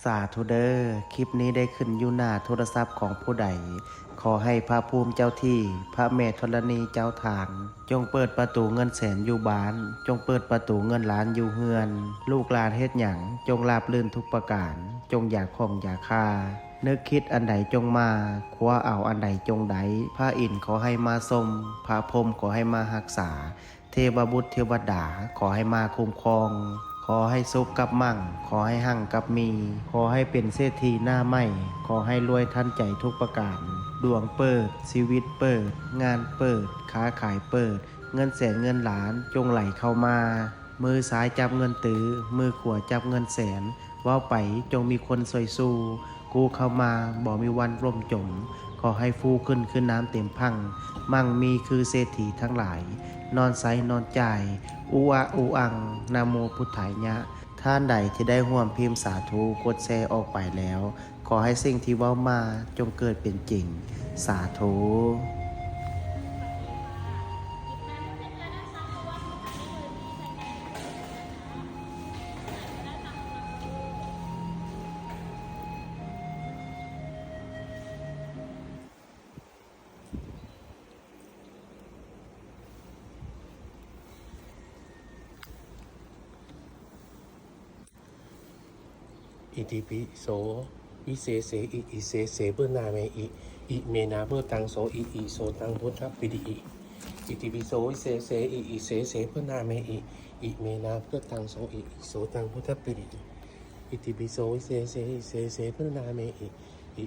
ສາທຸເດີ ຄລິບນີ້ໄດ້ຂຶ້ນຢູ່ໜ້າໂທລະສັບຂອງຜູ້ໃດ. ຂໍໃຫ້ພະພູມເຈົ້າທີ່, ພະແມ່ທໍລະນີເຈົ້າທາງ ຈົ່ງເປີດປະຕູເງິນແສນຢູ່ບ້ານ, ຈົ່ງເປີດປະຕູເງິນລ້ານຢູ່ເຮືອນ. ລູກຫຼານເຮັດຫຍັງ ຈົ່ງລາບລື່ນທຸກປະການ, ຈົ່ງຢ່າຂ້ອງຢ່າຄາ. ນຶກຄິດອັນໃດຈົ່ງມາ, ຄວ້າເອົາອັນໃດຈົ່ງໄດ້. ພະອິນຂໍໃຫ້ມາຊົມ, ພະພົມຂໍໃຫ້ມາຮັກສາ. ເທວະບຸດເທວະດາ ຂໍໃຫ້ມາຄຸ້ມຄອງ, ຂໍໃຫ້ສຸກກັບມັ່ງ, ຂໍໃຫ້ຮັ່ງກັບມີ, ຂໍໃຫ້ເປັນເສດຖີໜ້າໃໝ່, ຂໍໃຫ້ລວຍທັນໃຈທຸກປະການ. ດວງເປີດ, ຊີວິດເປີດ, ງານເປີດ, ຄ້າຂາຍເປີດ, ເງິນແສນເງິນລ້ານຈົ່ງໄຫຼເຂົ້າມາ. ມືຊ້າຍຈັບເງິນຕື້, ມືຂວາຈັບເງິນແສນ, ເວົ້າໄປຈົ່ງມີຄົນຊ່ວຍສູ້. ກູ້ເຂົ້າມາບໍ່ມີວັນລົ້ມຈົມ, ຂໍໃຫ້ຟູຂຶ້ນຄືນ້ຳເຕັມຝັ່ງ, ມັ່ງມີຄືເສດຖີທັງຫຼາຍ, ນອນໃຊ້ນອນຈ່າຍ, ອຸອະອຸອັງ, ນະໂມພຸດທາຍະ. ທ່ານໃດທີ່ໄດ້ຮ່ວມພິມສາທຸ, ກົດແຊອອກໄປແລ້ວ, ຂໍໃຫ້ສິ່ງທີ່ເວົ້າມາຈົ່ງເກີດເປັນຈິງ. ສາທຸ. ອິຕິປິໂສ ວິເສເສ ອິ ອິເສເສ ພະນາເມ ອິ ອິເມນາ ພຸດທັງ ໂສ ອິ ອິໂສຕັງ ພຸດທະປິຕິ ອິ ອິຕິປິໂສ ວິເສເສ ອິ ອິເສເສ ພະນາເມ ອິ ອິເມນາ ພຸດທັງ ໂສ ອິ ອິໂສຕັງ ພຸດທະປິຕິ ອິ ອິຕິປິໂສ ວິເສເສ ອິເສເສ ພະນາເມ ອິ